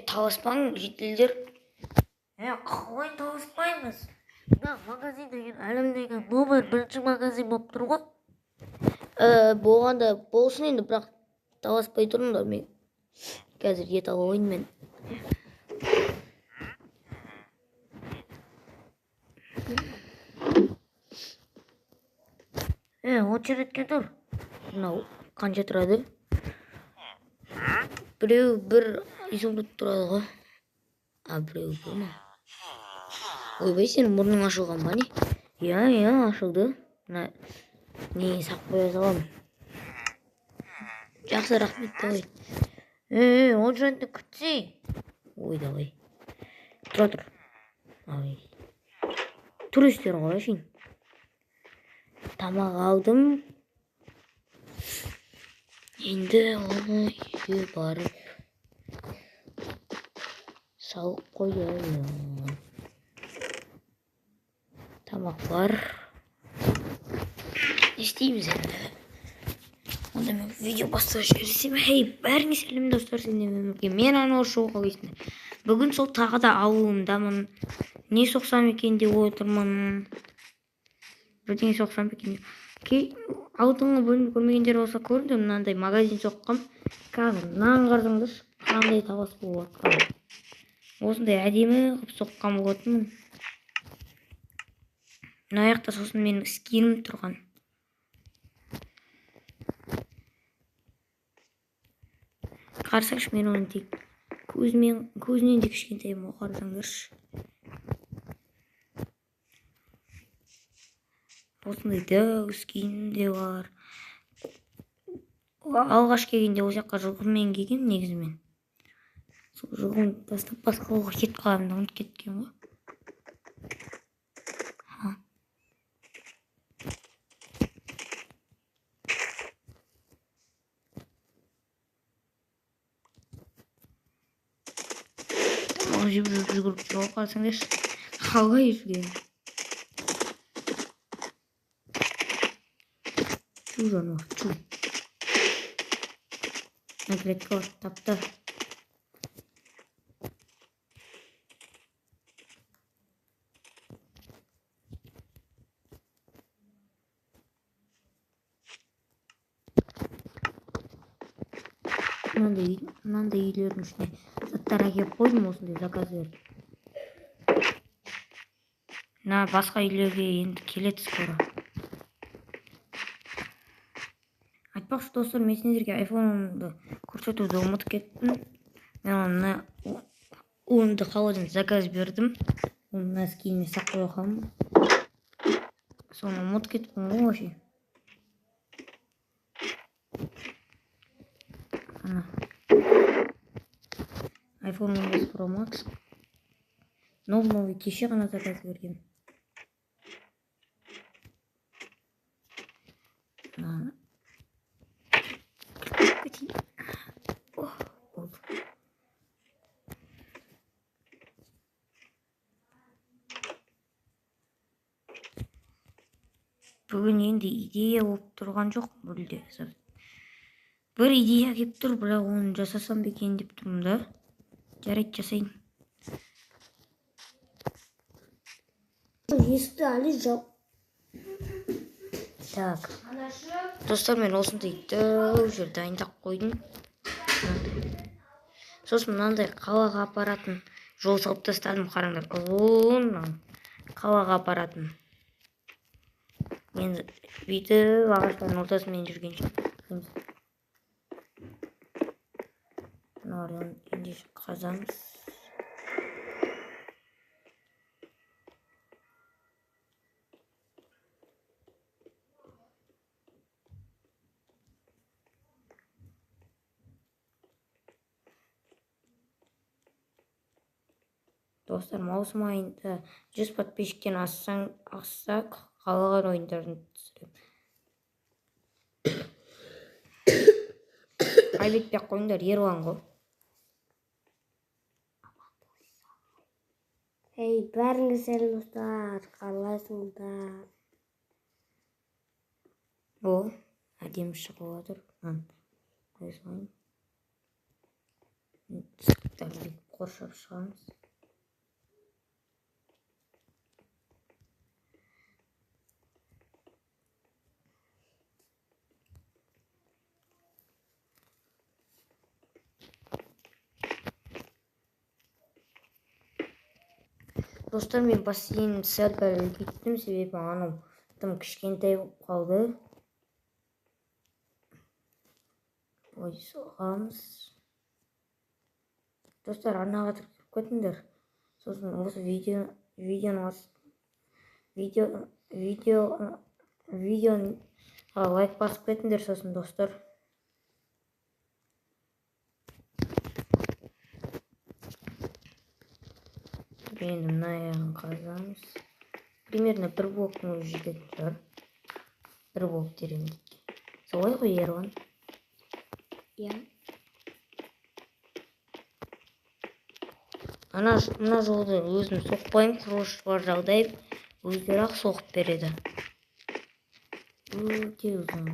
Таласпаң, жительдер. Қалай таласпаймыз? Мына магазин деген әлемдегі номер бірінші магазин болып тұр ғой. Болғанда болсын енді, бірақ таласпай тұрыңдар, мен қазір ет алып алайын мен. Очередке тұр. Мынау қанша тұрады? Біреу бір изумруд тұрады ғой. А, біреу бір ма? Ойбай, сенің мұрның ашылған ба не? Иә, иә, ашылды. Мына не сақ қоя саламын. Жақсы, рахмет, давай. Очередті күтсей. Ой, давай. Тұра тұр. Ай. Туристер ғой әшейін. Тамақ алдым. Енді оны үйге барып салып қояйын. Тамақ бар. Не істейміз енді? Онда мен видео бастап жіберсем. Хей, бәріңе сәлем достар, сендермен бірге мен Ануар Шоу қалайсыңдар? Бүгін сол тағы да ауылымдамын. Не соқсам екен деп отырмын. Бірдеңе соқсам екен деп. Алдыңғы бөлімді көрмегендер болса көріңдер, мынандай магазин соққам. Қазір мынаны қарасаңдаршы, қандай талас болып жатқанын. Осындай әдемі қылып соққан болатынмын. Мына жақта сосын менің скинім тұрған. Қарасаңшы, мен оны тек көзінен де кішкентаймын ғой, қарасаңдаршы. Осындай дәу скинім де бар. Алғаш келгенде ол жаққа жылқымен келгенмін негізі мен. Сол жылқымды тастап басқа ауылға кетіп қалғанымды ұмытып кеткен ғой. Тамақ жеп жүріп жүгіріп жүр ғой, қарасаңдаршы. Қалай жүрген? Чу жануар, чу. Мына клетка бар, тапты. Мынандай үйлердің ішіне заттар әкеліп қойдым, осындай заказ беріп. Мына басқа үйлерге енді келеді скоро. Айтпақшы достар, мен сендерге айфонымды көрсетуді ұмытып кеттім. Мен оны онды қаладан заказ бердім. Оны мына скиніме сақ қоя қалдым. Соны ұмытып кеттім ғой вообще. Ана. iPhone 15 Pro Max. Новый кеше ғана заказ берген. Мынаны. Ох, болды. Бүгін енді идея болып тұрған жоқ мүлде. Бір идея келіп тұр, бірақ оны жасасам ба екен деп тұрмын да. Жарайды, жасайын. Есікті әлі жау. Так. Достар, мен осындай дәу жер дайындап қойдым. Сосын мынандай қалаға апаратын жол салып тастадым, қараңдар. Ұзын қалаға апаратын. Мен бүйтіп ағаштардың ортасымен жүргенше. Мыналарды енді қазамыз. Достар, маусым айында 100 подписчиктен ассақ, қалаған ойындарын түсіремін. Айып етпей ақ қойыңдар, Ерлан ғой. Ей, бәріңе сәлем достар, қалайсыңдар? О, әдемі шығып жатыр. Мынаны қоя салайын. Сырттан бүйтіп қоршап шығамыз. Достар, мен бассейнді сәл пәл үлкейттім, себебі анау тым кішкентай болып қалды. Ой, соғамыз. Достар, арнаға тіркеліп кетіңдер. Сосын осы видеоға лайк басып кетіңдер сосын, достар. Енді мына аяғын қазамыз. Примерно бір блоктың өзі жететін шығар. Бір блок тереңдікке. Солай ғой, Ерлан? Иә. Мына жолды өзім соқпаймын, құрылысшылар жағдайып өздері-ақ соғып береді. Өте ұзын.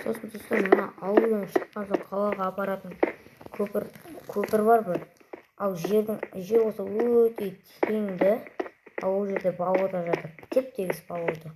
Сосын достар, мына ауылдан шыққан соң қалаға апаратын көпір бар бір. Ал жер болса өте терең де, ал ол жерде болото жатыр. Теп-тегіс болото.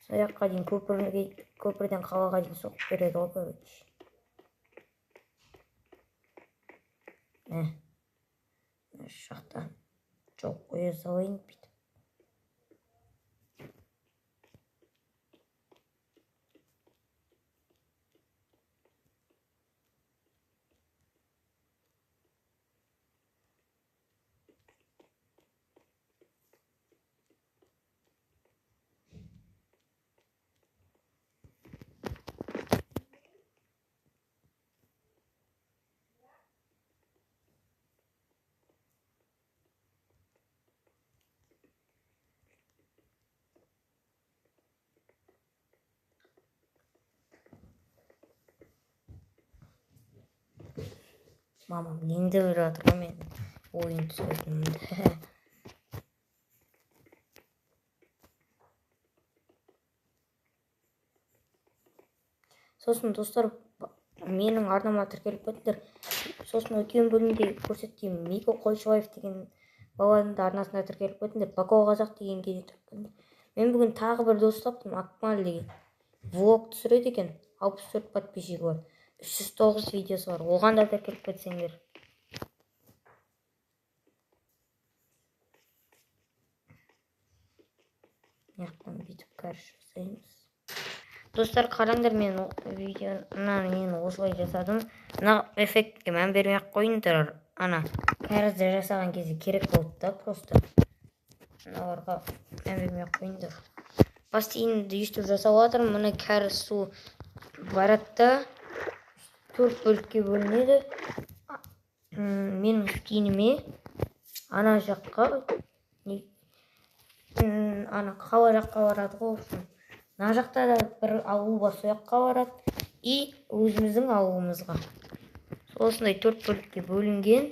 Сол жаққа дейін көпірден қалаға дейін соғып береді ғой, короче. Мә. Мына жақта жол қоя салайын бүйтіп. Мамам енді біліп жатыр ғой мен ойын түсіретінімді. Сосын достар, менің арнама тіркеліп кетіңдер. Сосын өткен бөлімде көрсеткен Мико Қойшыбаев деген баланың да арнасына тіркеліп кетіңдер. Бако Қазақ дегенге де тіркеліп кетіңдер. Мен бүгін тағы бір дос таптым, Акмал деген. Влог түсіреді екен, 64 подписчигі бар. 309 видеосы бар. Оған да тіркеліп кетсеңдер. Мына жақтан бүйтіп кәріс жасаймыз. Достар, қараңдар, мен видео, мынаны мен осылай жасадым. Мына эффектке мән бермей ақ қойыңдар. Ана кәрізді жасаған кезде керек болды да, просто. Мыналарға мән бермей ақ қойыңдар. Бассейнді өйстіп жасап жатырмын. Мына кәріз су барады да, 4 бөлікке бөлінеді. Менің үстиніме ана жаққа, ана қала жаққа барады ғой, в общем. Мына жақта да бір ауыл бар, сол жаққа барады. И өзіміздің ауылымызға. Осындай 4 бөлікке бөлінген.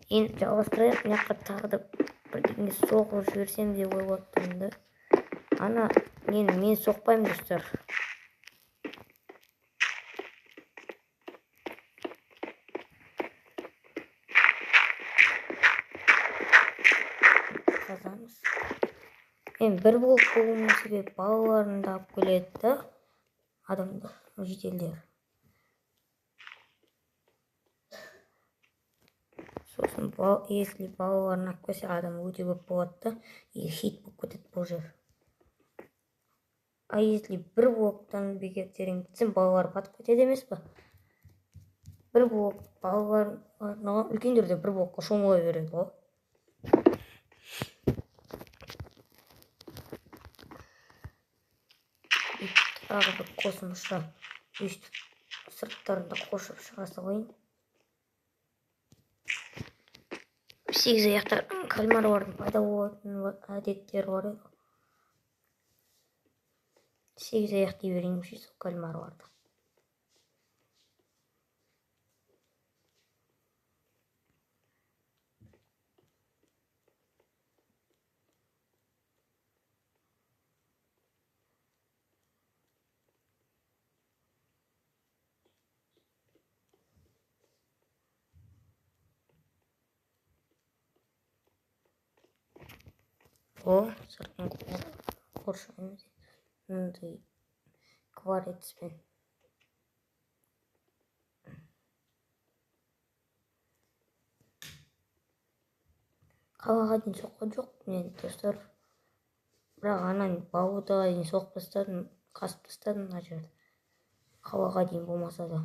Енді жалғастырайық. Мына жаққа тағы да бірдеңе соғып жіберсем деп ойлап тұрмын да. Ана мен соқпаймын, достар. Қазамыз. Мен бір блок болуымның себебі балаларын да алып келеді да, адамдар, жителдер. Сосын если балаларын алып келсе, адам өте көп болады да, и хит болып кетеді бұл жер. А если бір блоктан бекер терең кетсем, балалар батып кетеді емес па? Бір блок балалар, үлкендер де бір блокқа шомыла береді ғой. Тағы бір қосымша өйстіп сырттарында қосып шыға салайын. Сегіз аяқтар кальмарлардың пайда болатын әдеттері бар еді. 8 аяқ дей берейін сол кальмарларды. О, сыртын қоршаймыз. Мындай кварцпен. Қалаға дейін соққан жоқ мен, достар. Бірақ анан бауырдаға дейін соғып тастадым, қасып тастадым мына жерді. Қалаға дейін болмаса да.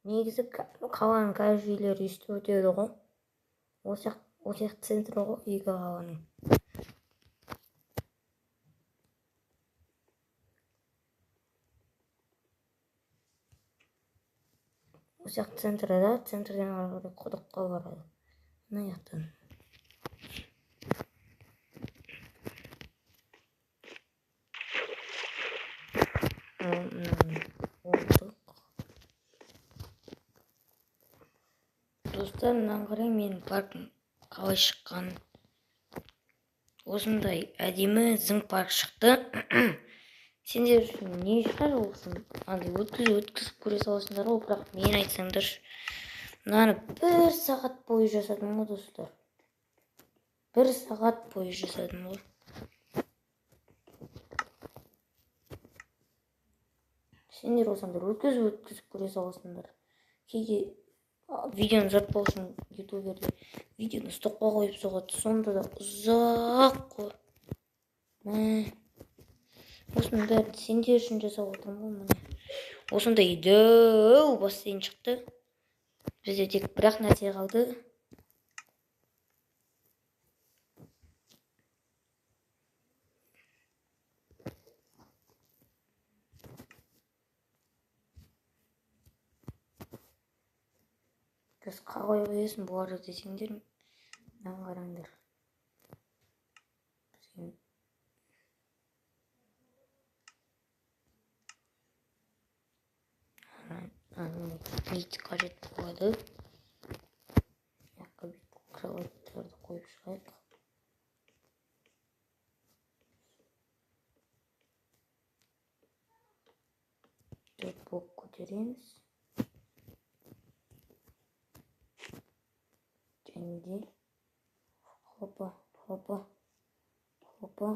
Негізі қаланың каждый жерлері өйстіп өтеді ғой. Осы жақ центр ғой екі қаланың. Осы жақ центрі да, центрден ары қарай құдыққа барады. Мына жақтан. Достар, мынаны қарай менің паркім қалай шыққан. Осындай әдемі зың парк шықты. Сендер үшін не шығар осыны? Андай өткізіп көре саласыңдар ғой, бірақ мен айтсаңдаршы, мынаны 1 сағат бойы жасадым ғой, достар. 1 сағат бойы жасадым ғой. Сендер болсаңдар өткізіп көре саласыңдар. Кейде видеоны ұзартпау үшін ютуберлер видеоны стопқа қойып соғады, сонда да ұзақ қой. Мә, осының бәрін сендер үшін жасап отырмын ғой, міне. Осындай дәу бассейн шықты. Бізде тек бір-ақ нәрсе қалды. Біз қалай қоясың бұларды десеңдер, мынаны қараңдар. Бізге плит қажет болады. Мына бүйтіп кроваттарды қойып шығайық. 4 блок көтереміз. Және де хопа, хопа, хопа,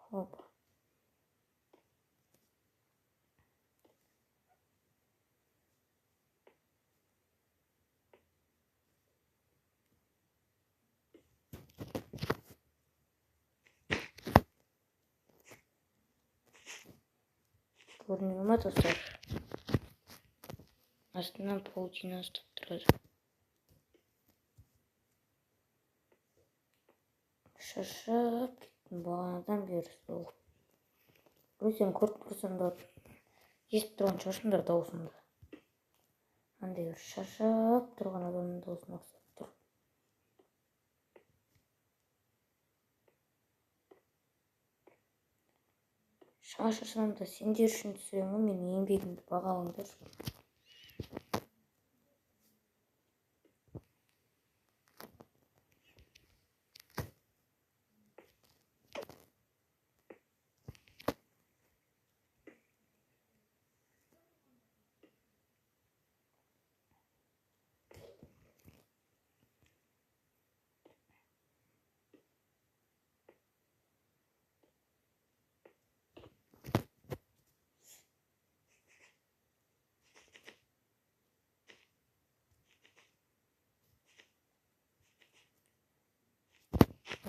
хопа. Көрінеді ма, достар? Астынан паутина ұстап тұрады. Шаршап кеттім бағанадан бері соғып. Өздерің көріп тұрсаңдар, естіп тұрған шығарсыңдар дауысымды. Андай бір шаршап тұрған адамның дауысына ұқсап тұр. Шаршасам да сендер үшін түсіремін ғой, менің еңбегімді бағалаңдар.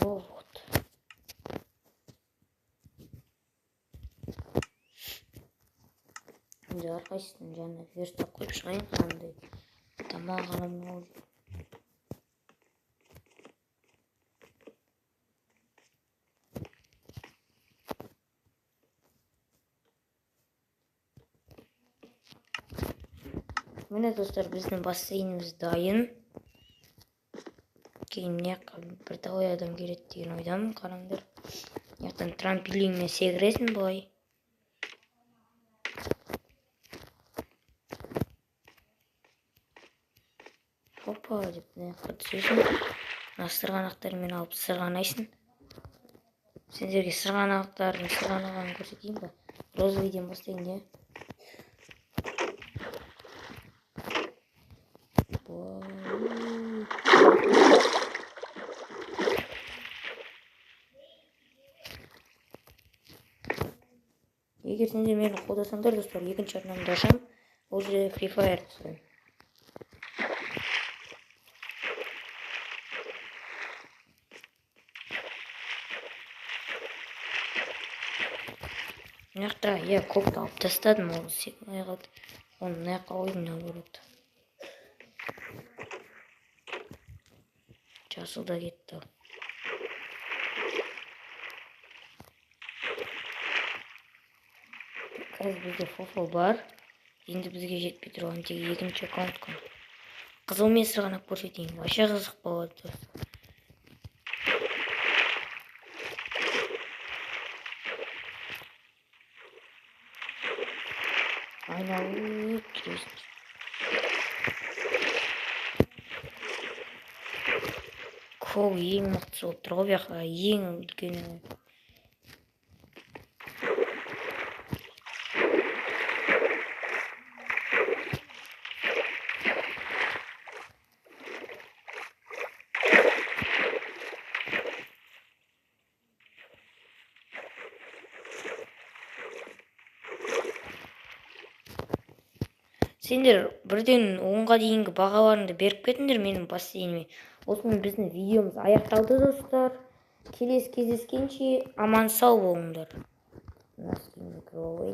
Вот. Енді әрқайсысының жанына верстак қойып шығайын, қандай тамақ аламын. Міне, достар, біздің бассейніміз дайын. Кейін мына жаққа бірталай адам келеді деген ойдамын, қараңдар. Мына жақтан трамплинмен секіресің былай. Хопа деп мына жаққа түсесің. Мына сырғанақтармен алып сырғанайсың. Сендерге сырғанақтардың сырғанағанын көрсетейін ба? Розовыйден бастайын, иә? Егер сендер мені қолдасаңдар, достар, екінші арнамды ашамын. Ол жерде Free Fire түсіремін. Мына жақта, иә, көкті алып тастадым, ол сыймай қалды. Оны мына жаққа қойдым, наоборот. Жасыл да кетті. Қазір бізде фофо бар. Енді бізге жетпей тұрған тек екінші аккаунт қана. Қызылмен сырғанап көрсетейін. Вообще қызық болады, достар. Айналып жүресің. Кол ең мықтысы болып тұр ғой бұл жақта, ең үлкені. Сендер бірден 10-ға дейінгі бағаларыңды беріп кетіңдер менің бассейніме. Осымен біздің видеомыз аяқталды, достар. Келесі кездескенше аман сау болыңдар. Мына скинге кіріп алайын.